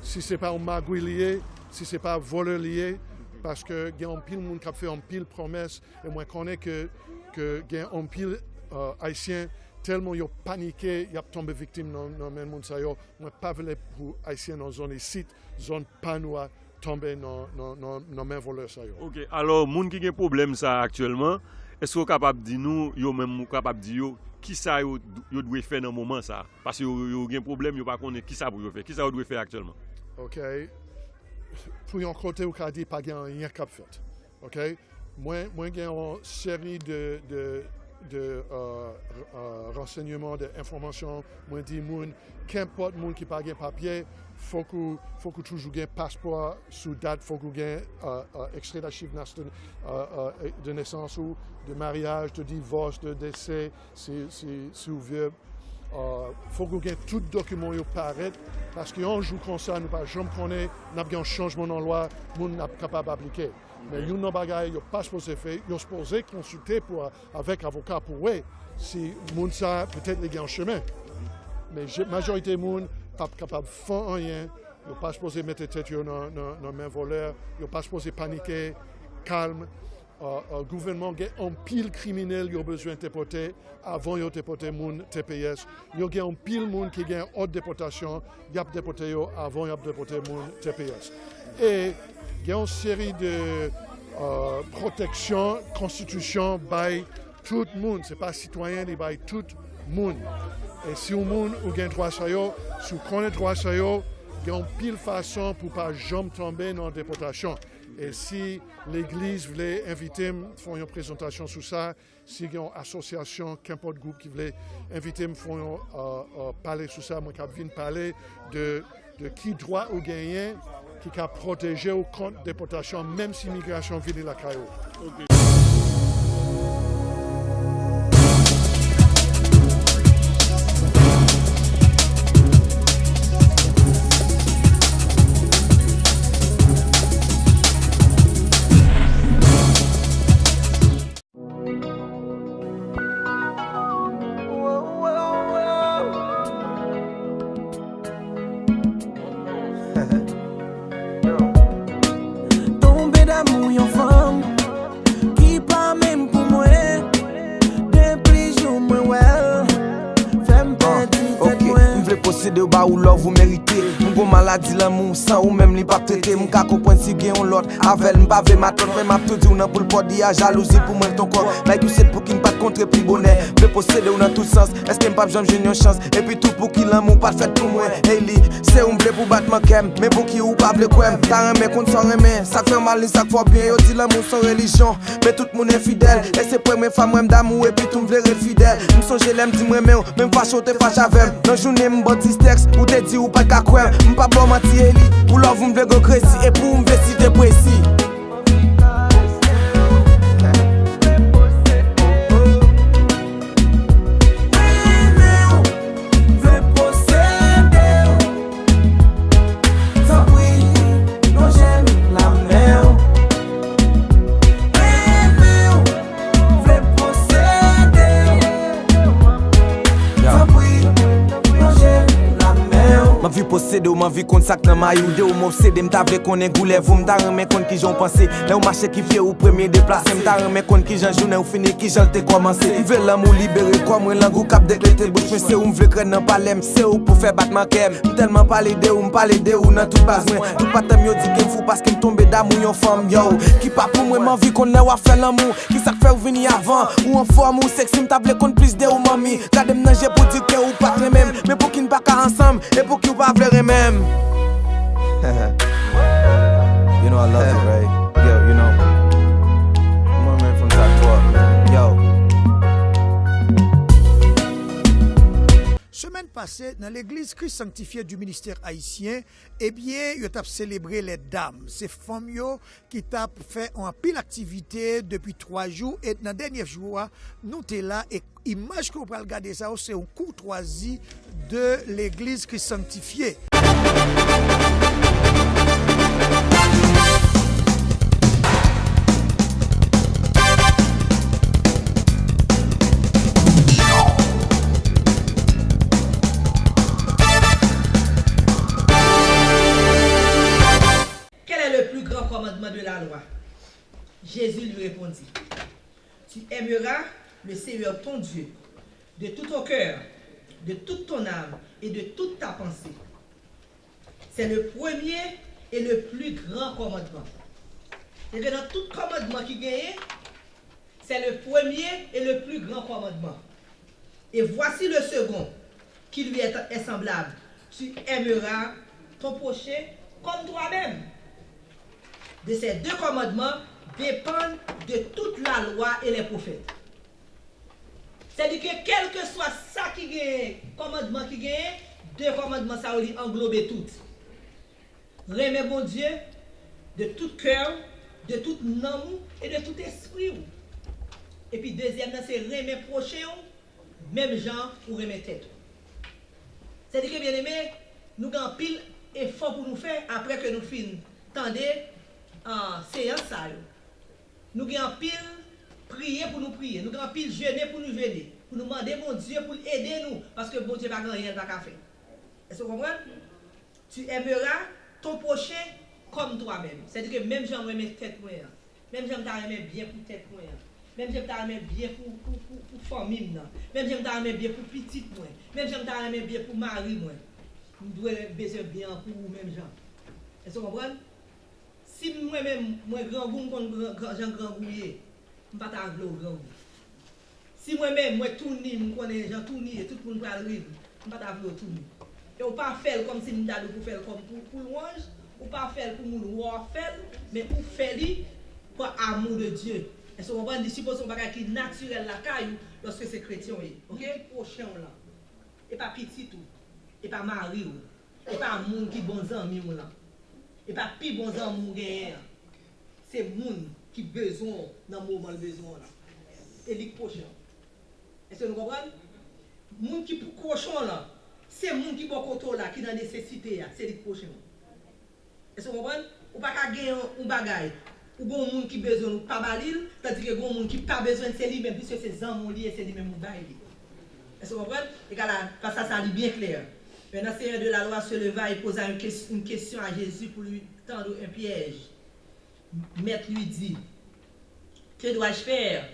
si se pa yon magouy li ye, si se pa vòlè li ye." Paske gen anpil moun k ap fè anpil pwomès, e mwen konnen ke, ke gen anpil, euh, Ayisyen tèlman yo panike, y ap tonbe viktim nan, nan men moun sa yo. Mwen pa vle pou Ayisyen nan zòn isit, zòn pa nou a, tonbe nan, nan, nan, nan men vòlè sa yo. Ok, alò, moun ki gen pwoblèm sa a aktyèlman, èske w kapab di nou, yo menm, ou kapab di yo, kisa yo, yo dwe fè nan moman sa a? Paske yo, yo gen pwoblèm, yo pa konnen kisa pou yo fè. Kisa yo dwe fè aktyèlman? Ok. Pou yon kote, ou ka di pa gen anyen k ap fèt. Ok? Mwen, mwen gen yon seri de, de, de, euh, euh, ransèyman, de enfòmasyon. Mwen di moun, kenpòt moun ki pa gen papye, fòk ou, fòk ou toujou gen paspò sou dat, fòk ou gen, euh, euh, ekstrè d'achiv nasyon-, euh, euh, de nesans ou, de maryaj, de divòs, de desè, si, si, si w vye, euh, fòk ou gen tout dokiman yo parèt, paske yon jou konsa, nou pa janm konnen, n ap gen yon chanjman nan lwa, moun ap kapab aplike. Men youn nan bagay yo pa sipoze fè, yo sipoze konsilte pou, avèk avoka pou wè si moun sa petèt li gen yon chemen. Men je-, majorite moun p ap kapab fè anyen, yo pa sipoze mete tèt yo nan, nan, nan men vòlè, yo pa sipoze panike, kalm. Euh, euh, gouvènman gen anpil kriminèl yo bezwen depòte avan yo depòte moun T P S. Yo gen anpil moun ki gen òd depòtasyon, y ap depòte yo avan y ap depòte moun T P S. E gen yon seri de, euh, pwoteksyon konstitisyon bay tout moun, se pa sitwayen, li bay tout moun. E si yon moun ou gen dwa sa yo, si w konnen dwa sa yo, gen anpil fason pou pa janm tonbe nan depòtasyon. E si legliz vle envite m fè yon prezantasyon sou sa, si gen yon asosyasyon, kenpòt gwoup ki vle envite m fè yon, euh, euh, pale sou sa, mwen kab vin pale de, de ki dwa ou genyen ki ka pwoteje w kont depòtasyon, menm si imigrasyon vini lakay ou. Ok. Tonbe damou yon fanm ki pa menm pou mwen. Depi jou mwen wè l, fè m pèdi tèt mwen. M vle posede w, ba ou love ou merite. M gon maladi lanmou, san ou menm li p ap trete. M ka konprann si gen yon lòt avè l, m pa vle matant, men m ap tou di w nan poul pòdi a, jalouzi pou mwen t on kòk. Like you said, pouki n pa t kontre pi bonè? M vle posede w nan tout sans, èske m p ap janm jwenn yon chans? Epi tou, pouki lanmou pa t fèt pou mwen? Ey li, se ou m vle pou batman kè m, men pouki ou pa vle kwè m? Ta renmen konn sa w renmen, sa k fè w mal ni sa k fè w byen. Yo di lanmou s on relijyon, men tout moun enfidèl. E se premye fwa m wè m damou, epi tou m vle ret fidèl. M sonje lè m di m renmen w, men m fache w te fache avè m. Nan jounen m ba w dis tèks, ou te di ou pa t ka kwè m. M p ap ba w manti, Eli, pou love ou m vle go crazy, e pou ou m vle site presi. Renmen w, vle posede w. Tanpri, lonje m lamen w. Renmen w, vle posede w. Tanpri, lonje m lamen w. M anvi posede w, m anvi konn sa k nan mayi w. De ou m obsede, m ta vle konnen goulèv ou. M ta renmen konn kijan w panse lè w mache ki pye ou premye deplase. M ta renmen konn kijan jounen w fini, kijan l te kòmanse. M vle lanmou libere kò mwen, lang ou k ap deklete bouch mwen. Se ou m vle krèn nan palè m, se ou pou fè batman kè m. M tèlman pale de ou, m pale de ou nan tout baz mwen. Tout patnè m yo di ke m fou paske m tonbe damou yon fanm, yo, ki pa pou mwen. M anvi konn lè w ap fè lanmou, kisa k fè w vini avan. Ou anfòm, ou seksi, m ta vle konn plis de ou, manmi. Gade m nan je pou di ke ou pa t renmen m, men pouki n pa ka ansanm? E pouki w pa vle renmen m? You know I love you, right? Yo, you know. Mwen menm fanm sa twòp, man. Yo. Semèn pase, nan legliz Christ Sanctifié du Ministère Haïtien, ebyen, yo t ap selebre les dames. Se fanm yo ki t ap fè anpil aktivite depi twa jou, e nan dènye jou a, nou te la, e imaj ke w pral gade sa yo, se yon koutwazi de legliz Christ Sanctifié. Quel est le plus grand commandement de la loi? Jésus lui répondit, Tu aimeras le Seigneur ton Dieu De tout ton cœur, de toute ton âme et de toute ta pensée. C'est le premier et le plus grand commandement. Se ke nan tout kòmandman ki genyen, c'est le premier et le plus grand commandement. Et voici le second, qui lui est, est semblable. Tu aimeras ton prochain comme toi-même. De ces deux commandements dépendent de toute la loi et les prophètes. Sèdi ke kèlkeswa sa ki genyen, kòmandman ki genyen, de kòmandman sa yo li anglobe tout. Renmen Bondye de tout kè w, de tout nanm ou e de tout espri w. Epi dezyèm nan se renmen pwochen w menm jan ou renmen tèt ou. Sèdi ke byeneme, nou gen anpil efò pou nou fè apre ke nou fin tande seyans sa yo. Nou gen anpil priye pou nou priye. Nou gen anpil jene pou nou jene. Pou nou mande Bondye pou l ede nou. Paske Bondye pa gen anyen l pa ka fè. Èske w konprann? Tu aimeras ton prochain comme toi-même. Sèdi ke menm jan mwen renmen tèt mwen an. Menm jan m ta renmen byen pou tèt mwen an. Menm jan m ta renmen byen pou, pou, pou, pou fanmi m nan. Menm jan m ta renmen byen pou pitit mwen. Menm jan m ta renmen byen pou mari mwen. M dwe bezwen byen an pou ou menm jan. Èske w konprann? Si mwen menm, mwen grangou, m konn gran, gran, jan grangou ye, m pa ta vle w grangou. Si mwen menm, mwen touni, m konnen jan touni ye, tout moun pral ri m, m pa ta vle w touni. E w pa fè l kòmsi m ta di w pou fè l kòm pou, pou lwanj, ou pa fè l pou moun wè w ap fè l, men ou fè li pa amour de Dieu. Èske w konprann? Li sipoze yon bagay ki natirèl lakay ou lòske se kretyen w ye. Oke? Pwochen w lan. E pa pitit ou. E pa mari w. E pa moun ki bon zanmi w lan. E pa pi bon zanmi w genyen an. Se moun ki bezwen w nan moman l bezwen w lan. E li k pwochen w. Èske nou konprann? Moun ki pwochen w lan, se moun ki bò kote w la, ki nan nesesite a, se li k pwochen w. Èske w konprann? Ou pa ka gen yon, yon bagay, ou gen yon moun ki bezwen l, ou pa ba li l, tandike gen yon moun ki pa bezwen l, se li menm, piske se zanmi w li ye, se li menm ou bay li. Èske w konprann? Egal a, pasaj sa li byen klè. Un enseignant de la loi se leva et posa une ques- une question à Jésus pour lui tendre un piège. Maître lui dit, Que dois-je faire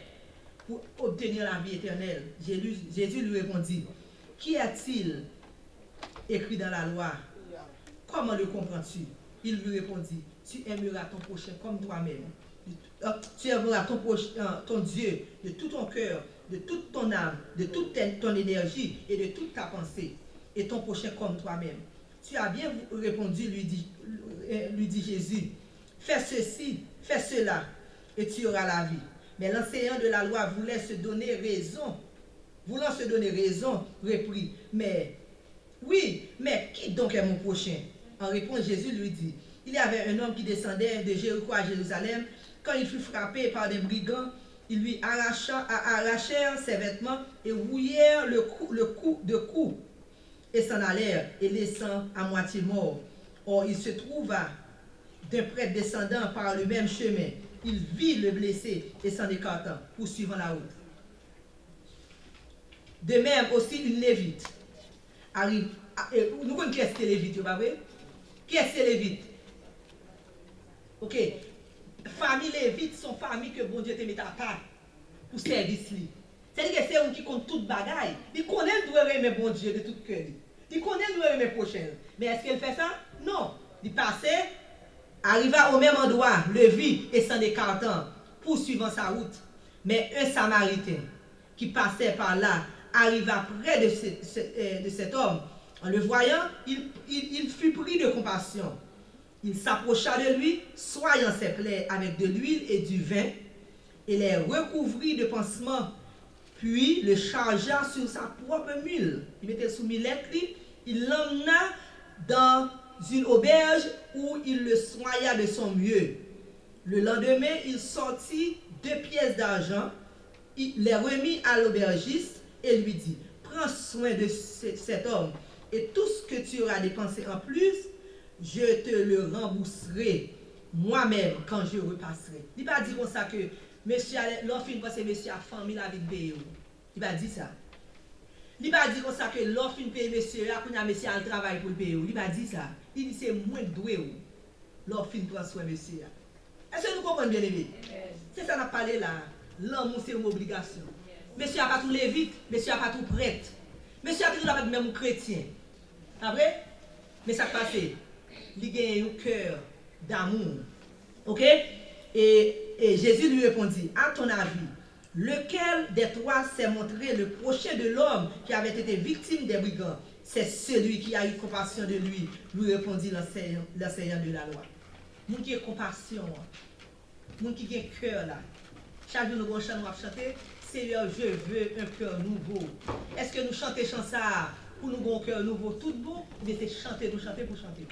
pour obtenir la vie éternelle? Jésus, Jésus lui répondit, Qu'y a-t-il écrit dans la loi? Comment le comprends-tu? Il lui répondit, Tu aimeras ton prochain comme toi-même. Euh, tu aimeras ton proche- euh, ton Dieu de tout ton cœur, de toute ton âme, de toute ton énergie et de toute ta pensée, et ton prochain comme toi-même. Tu as bien répondu, lui dit, euh, lui dit Jésus. Fais ceci, fais cela, et tu auras la vie. Mais l'enseignant de la loi voulait se donner raison, voulant se donner raison, reprit, Mais, oui, mais qui donc est mon prochain? En réponse, Jésus lui dit, Il y avait un homme qui descendait de Jéricho à Jérusalem. Quand il fut frappé par des brigands, ils lui arracha- arrachèrent ses vêtements et rouillèrent le cou, le cou de coups et s'en allèrent, et laissant à moitié mort. Or, il se trouva d'un prêtre descendant par le même chemin. Il vit le blessé et s'en écartant, poursuivant la route. De même aussi une Lévite arrive. Nou konn kiyès ki te Lévite yo, pa vre? Kiyès ki te Lévite? Ok. Fanmi Lévite se yon fanmi ke Bondye te mete apa pou sèvis li. Sèdi ke se youn ki konn tout bagay. Li konnen l dwe renmen Bondye de tout kè li. Li konnen l dwe renmen pwochen l. Men èske l fè sa? Non. Li pase, arriva au même endroit, le vit et s'en écartant, poursuivant sa route. Mais un Samaritain qui passait par là arriva près de, ce- ce- euh, de cet homme. En le voyant, il, il- il fut pris de compassion. Il s'approcha de lui, soignant ses plaies avec de l'huile et du vin, et les recouvrit de pansements, puis le chargea sur sa propre mule. Li mete l sou milèt li, il l'emmena dans une auberge où il le soigna de son mieux. Le lendemain, il sortit deux pièces d'argent, il les remit à l'aubergiste et lui dit, Prends soin de ce- cet homme, et tout ce que tu auras dépensé en plus, je te le rembourserai moi-même quand je repasserai. Li pa di konsa ke mesye a, lè w fin panse mesye a, fanmi l a vin peye w. Li pa di sa. Li pa di konsa ke lè w fin peye mesye a, kounye a mesye a al travay pou l peye w. Li pa di sa. Li di se mwen k dwe w lè w fin pran swen mesye a. Èske nou konprann, byeneme? Se sa n ap pale la a. Lanmou se yon obligasyon. Mesye a pa t yon levit, mesye a pa t yon prèt. Mesye a te dwe pa t menm yon kretyen. Pa vre? Men sa k pase? Li genyen yon kè damou. Oke? Et, et Jésus lui répondit, à ton avis, lequel des trois s'est montré le prochain de l'homme qui avait été victime des brigands? C'est celui qui a eu compassion de lui, lui répondit l'enseignant, l'enseignant de la loi. Moun ki gen konpasyon an, moun ki gen kè la. Chak jou nou gen yon chan nou ap chante, Seyè, je veux un cœur nouveau. Èske nou chante chan sa a pou nou gen yon kè nouvo tout bon, oubyen se chante nou chante pou chante?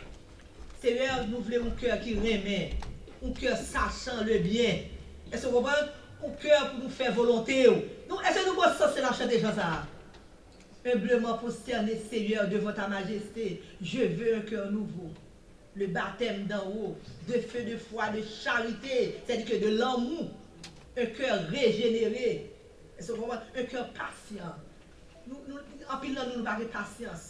Seyè, nou vle yon kè ki renmen, yon kè sachant le bien. Èske w konprann? Yon kè pou nou fè volonte w. Nou, èske nou gen yon sans lè n ap chante chan sa a? Humblement prosterné, Seigneur, devant ta majesté, je veux un cœur nouveau. Le baptême d'en haut, de feu, de foi, de charité, c'est-à-dire que de l'amour, un cœur régénéré. Èske w konprann? Un cœur patient. Nou, nou, anpil nan nou, nou pa gen pasyans.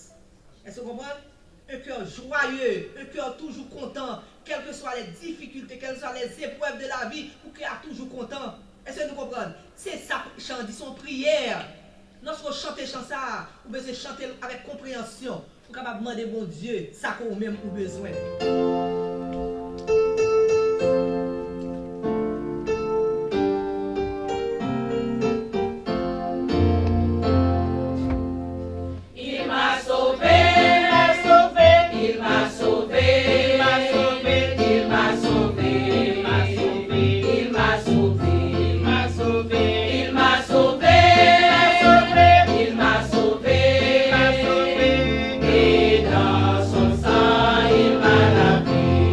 Èske w konprann? Un cœur joyeux, un cœur toujours content, quelles que soient les difficultés, quelles que soient les épreuves de la vie, ou kè a toujou kontan. Èske nou konprann? Se sa chan an di, se yon priyè. Lòske w chante chan sa a, ou bezwen chante l avèk konpreyansyon. Ou kapab mande Bondye sa ke ou menm ou bezwen. Il m'a sauvé, il m'a sauvé, il m'a sauvé, il m'a sauvé, il m'a sauvé, il m'a sauvé, il m'a sauvé, il m'a sauvé, il m'a sauvé, il m'a sauvé, et dans son sang il m'a lavé.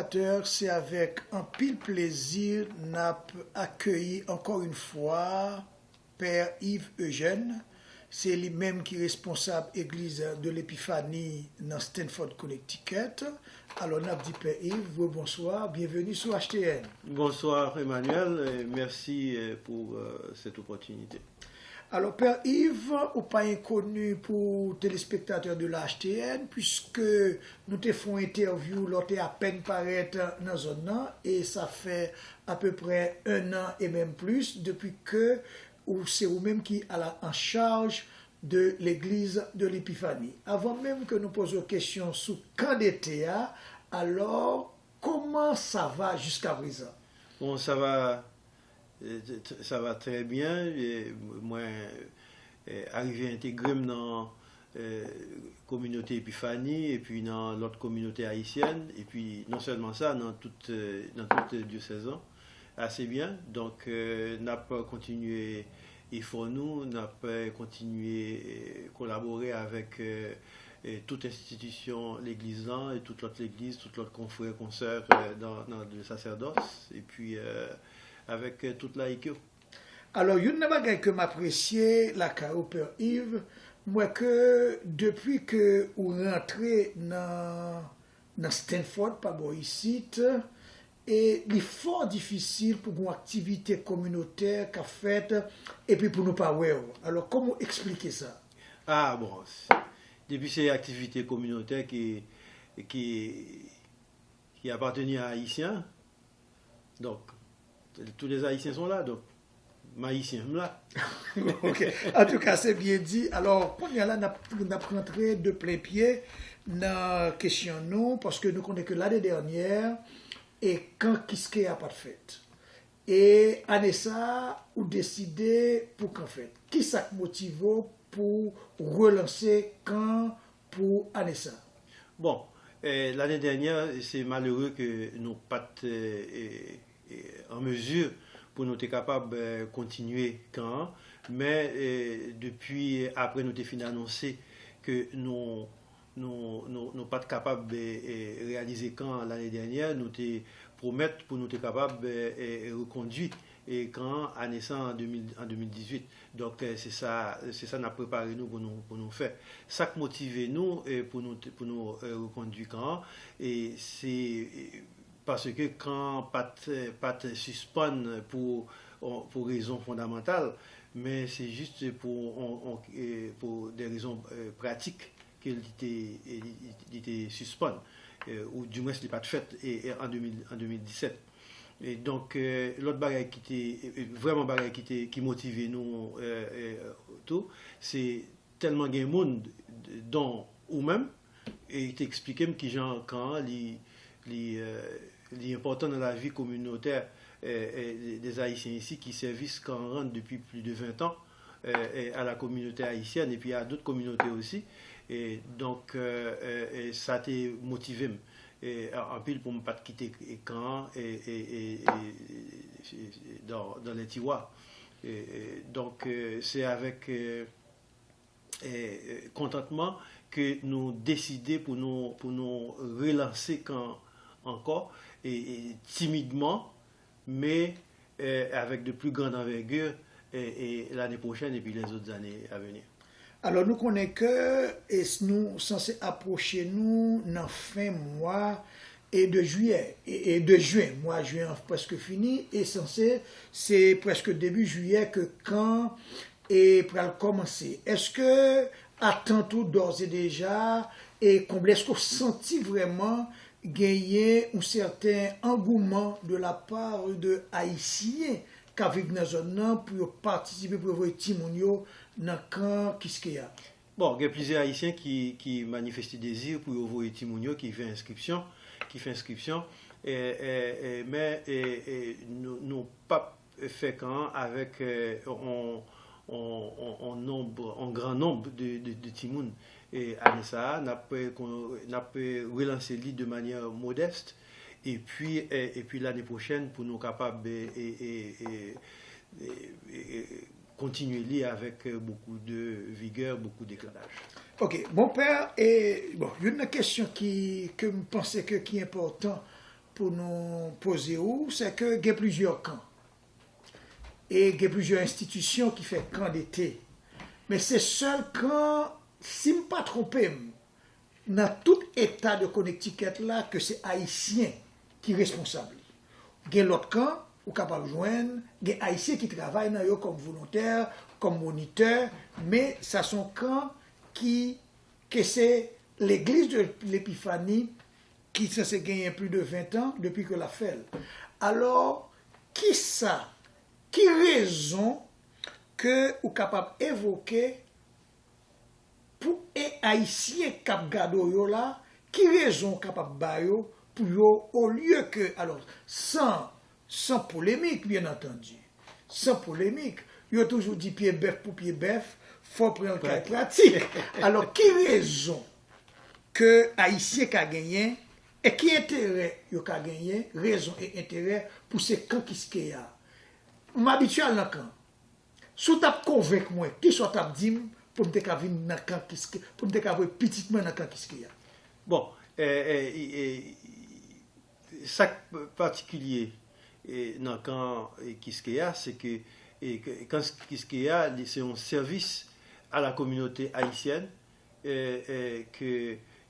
Telespektatè, se avèk anpil plezi n ap akeyi ankò yon fwa Pè Yves Eugène. Se li menm ki responsab Egliz de Lepifani nan Stamford, Connecticut. Alò, n ap di Pè Yves, rebonswa, byenveni sou H T N. Bonsoir Emmanuel, et merci euh, pour euh, cette opportunité. Alò, Pè Yves, ou pa enkoni pou telespektatè de la H T N, puiske nou te fè yon entèvyou lè w te apèn parèt nan zòn nan, e sa fè apeprè un an e menm plis depi ke ou se ou menm ki a la, an chaj de legliz de Lepifani. Avan menm ke nou poze w kesyon sou kan dete a, alò, comment ça va jusqu'à présent? Bon, ça va, euh, t- ça va très bien. E mwen eh, arive entegre m nan eh, kominote Epifani epi nan lòt kominote ayisyèn. Epi non sèlman sa, nan tout, eh, nan tout dyosèz lan ase byen. Donk, eh, n ap kontinye efò nou, n ap eh, kontinye eh, kolabore avèk eh, eh, tout enstitisyon legliz lan e tout lòt legliz, tout lòt konfrè, konsè eh, nan, nan le sasèdòs, epi eh, avèk eh, tout layik yo. Alò, youn nan bagay ke m apresye lakay ou, Pè Yves, m wè ke depi ke ou rantre nan, nan Stamford, pa bò isit, e li fò difisil pou gon aktivite kominotè k ap fèt, epi pou nou pa wè w. Alò, kòman w eksplike sa? Ah, bon, s- depi se aktivite kominotè ki, ki, ki apateni a Ayisyen, donk, tous les Haïtiens sont là, donk, m Ayisyen, m la. Ok. Antouka, se byen di. Alò, kounye a la, n ap, n ap rantre de plen pye nan kesyon nou, paske nou konnen ke lane dènyè, e kan Kiskeya pa t fèt. E ane sa a, ou deside pou kan fèt. Kisa k motive w pou relanse kan pou ane sa a? Bon, eh, lane dènyè, se malere ke nou pa t eh, eh, eh, an mezi pou nou te kapab eh, kontinye kan an. Men eh, depi apre nou te fin anonse ke nou, nou, nou, nou pa t kapab eh, eh, reyalize kan an lane dènyè, nou te pwomèt pou nou te kapab eh, eh, rekondui eh, kan an ane sa an de mil, an de mil dizuit. Donk, eh, se sa, se sa n ap prepare nou pou nou, pou nou fè. Sa k motive nou eh, pou nou, te- pou nou eh, rekondui kan an, e se eh, paske kan an pa t, pa t sispann pou, pou rezon fondamantal, men se jis pou, on- on- eh, pou de rezon eh, pratik ke li te, eh, li, li- li te sispann, eh, ou dimwens li pa t fèt eh, eh, an de mil, an de mil disèt. E donk, eh, lòt bagay ki te, eh, eh, vrèman bagay ki te, ki motive nou eh, eh, tou, se tèlman gen moun d- don ou menm, e te eksplike m kijan kan an li, li, eh, li enpòtan nan lavi kominotè eh, eh, des Haïtiens ici ki sèvis kan an rann depi plis de ven tan eh, eh, à la communauté haïtienne et puis à d'autres communautés aussi. E donk, eh, eh, eh, sa te motive m eh, an- anpil pou m pa t kite kan an eh, eh, eh, eh, eh, dans, dans les tiroirs. Eh, eh, donk, eh, se avèk eh, eh, kontantman ke nou deside pou nou, pou nou relanse kan ankò, e, e timidman, men eh, avec de plus grandes envergures eh, eh, l'année prochaine et puis les autres années à venir. Alò, nou konnen ke e, s- nou sanse apwoche nou nan fen mwa e de jiyè, e, e de jen. Mwa jen an prèske fini, e sanse se prèske debi jiyè ke kan e pral kòmanse. Èske atant ou dòz e deja e konble, èske w santi vrèman genyen yon sèten angouman de la part de Ayisyen k ap viv nan zòn nan pou yo patisipe, pou yo voye timoun yo nan kan Kiskeya? Bon, gen plizyè Ayisyen ki, ki manifeste dezi pou yo voye timoun yo, ki fè enskripsyon, ki fè enskripsyon, e, e, e, men e, e, nou, nou p ap fè kan an avèk eh, on, on, on, on nonb, on gran nonb de, de, de timoun. E ane sa a, n ap, eh, kon- n ap eh, relanse li de manyè modès. Epi, eh, epi lane pwochèn, pou nou kapab eh, eh, eh, eh, eh, eh, kontinye li avèk eh, beaucoup de vigueur, beaucoup d'éclairage. Ok, bon, Pè, e, bon, youn nan kesyon ki, ke m panse ke ki enpòtan pou nou poze ou, se ke gen plizyè kan. E gen plizyè enstitisyon ki fè kan dete. Men se sèl kan, si m pa twonpe m, nan tout eta de Connecticut la, ke se Ayisyen ki responsab li. Gen lòt kan, ou kapab jwenn, gen Ayisyen ki travay nan yo kòm volontè, kòm monitè, men sa se yon kan ki, ke se Legliz de Lepifani ki sanse genyen plis de ven tan depi ke l ap fè l. Alò, kisa, ki rezon ke ou kapab evoke pou e Ayisyen k ap gade w yo la, ki rezon w kapab ba yo pou yo, olye ke, alò, san, san polemik, byen antandi, san polemik, yo toujou di pye bèf pou pye bèf, fò pran l kay pratik. Alò, ki rezon ke Ayisyen ka genyen, e ki enterè yo ka genyen, rezon e enterè pou se kan Kiskeya? M abitye al nan kan. Si w t ap konvenk mwen, kisa w t ap di m pou m te ka vin nan kan Kiske, pou m te ka voye pitit mwen nan kan Kiskeya? Bon, e, e, e, e, sa k patikilye, e, nan kan, e, Kiskeya, se ke, e, ke kan Kiskeya, li, se yon sèvis a la kominote ayisyèn, e, e, ke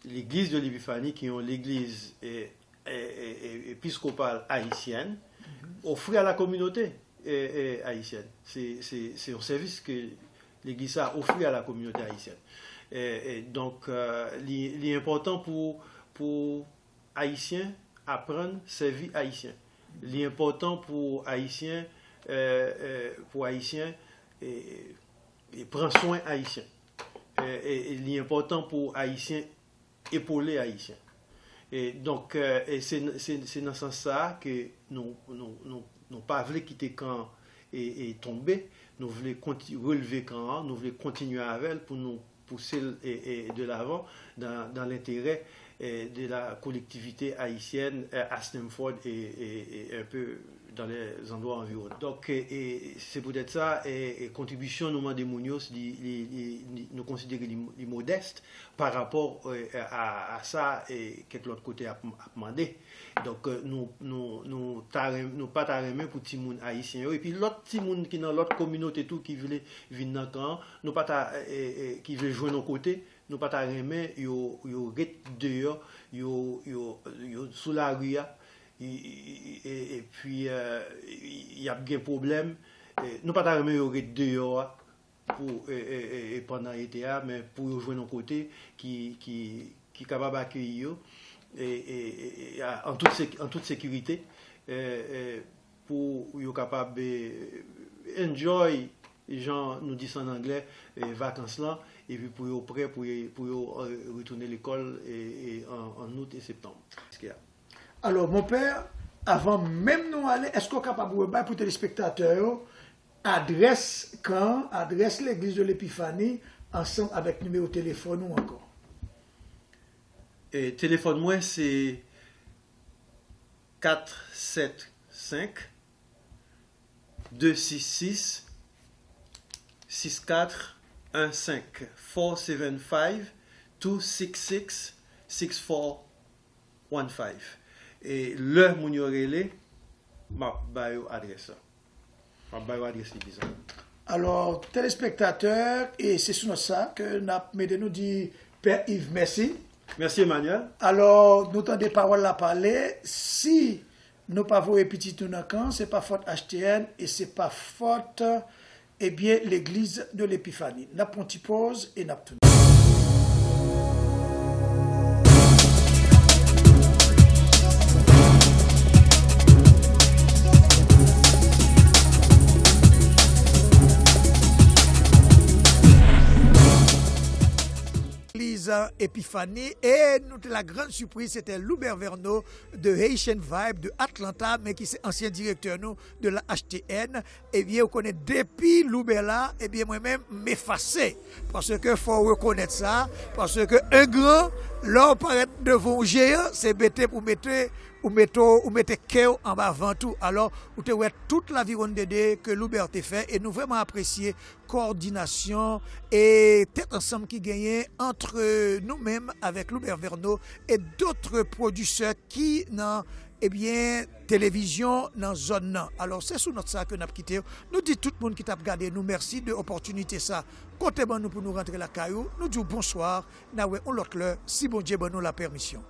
Legliz de Lepifani, ki yon legliz, e, e, e, e, episkopal ayisyèn, ofri a la kominote, e, e, ayisyèn. Se, se, se yon sèvis ke legliz sa a ofri a la kominote ayisyèn. E, e, donk, e, li, li enpòtan pou, pou Ayisyen aprann sèvi Ayisyen. Li enpòtan pou Ayisyen, e, e, pou Ayisyen, e, e pran swen Ayisyen. E, e, e li enpòtan pou Ayisyen epole Ayisyen. E donk, e, e se, se, se nan sans sa a ke nou, nou, nou, nou pa vle kite kan an, e, e tonbe. Nou vle konti-, relve kan an, nou vle kontinye avè l pou nou pouse l, e, e, de lavan dan, dan lenterè, e, de la kolektivite ayisyèn, e, à Stamford e, e, e un peu dans les endroits environnants. Donk, e, e se poutèt sa, e, e kontribisyon nou mande moun yo, li, li, li, li, nou konsidere li, li modès pa rapò, e, a, a sa, e, kèk lòt kote ap, ap mande. Donk, e, nou, nou, nou ta ren-, nou pa ta renmen pou timoun ayisyen yo, epi lòt timoun ki nan lòt kominote tou ki vle vin nan kan an, nou pa ta, e, e, ki vle jwenn yon kote, nou pa ta renmen yo, yo ret deyò, yo, yo, yo sou lari a, e, e, e, e, epi, e, y ap gen pwoblèm. E, nou pa ta renmen yo ret deyò a pou, e, e, e, e, pandan ete a, men pou yo jwenn yon kote ki, ki, ki kapab akeyi yo, e, e, e, e, a, an tout sek-, an tout sekirite, e, e, pou yo kapab, e, enjoy, jan nou di sa an anglè, e, vakans lan, epi pou yo prè, pou yo, pou yo, e, retounen lekòl, e, e, an, an out e septanm. Alò, monpè, avan menm nou ale, èske w kapab rebay pou telespektatè yo adrès kan, adrès Legliz de Lepifani, ansanm avèk nimewo telefòn ou ankò? E, telefòn mwen se kat sèt senk, de sis sis, sis kat en senk, four seven five, two six six, six four one five. E lè moun yo rele, m ap ba yo adrès la. M ap ba yo adrès legliz la. Alò, telespektatè, e se sou nòt sa ke n ap mete nou di Pè Yves mèsi. Mèsi, Emmanuel. Alò, nou tande pawòl la pale, si nou pa voye pitit nou nan kan, se pa fòt H T N e se pa fòt, ebyen, Legliz de Lepifani. N ap pran ti pòz e n ap tounen. Legliz Epifani, e nou te la grann sipriz, se te Loubert Verneau de Haitian Vibe de Atlanta, men ki se ansyen direktè nou de la H T N. Ebyen, ou konnen depi Loubert la, ebyen, mwen menm, m efase. Paske fò w rekonèt sa, paske en gran, lè w parèt devan yon jeyan, se mete pou mete, ou mete, ou mete kè w anba vant ou. Alò, ou te wè tout laviwonn de de ke Loubert te fè, e nou vrèman apresye kowòdinasyon e tèt ansanm ki genyen ant nou menm avèk Loubert Verneau e dòt pwodisè ki nan ebyen, televizyon nan zòn nan. Alò, se sou nòt sa ke n ap kite w. Nou di tout moun ki t ap gade nou mèsi de opòtinite sa ke w te ban nou pou nou rantre lakay ou. Nou di w bonswa, n a wè yon lòt lè, si Bondye ban nou lapèmisyon.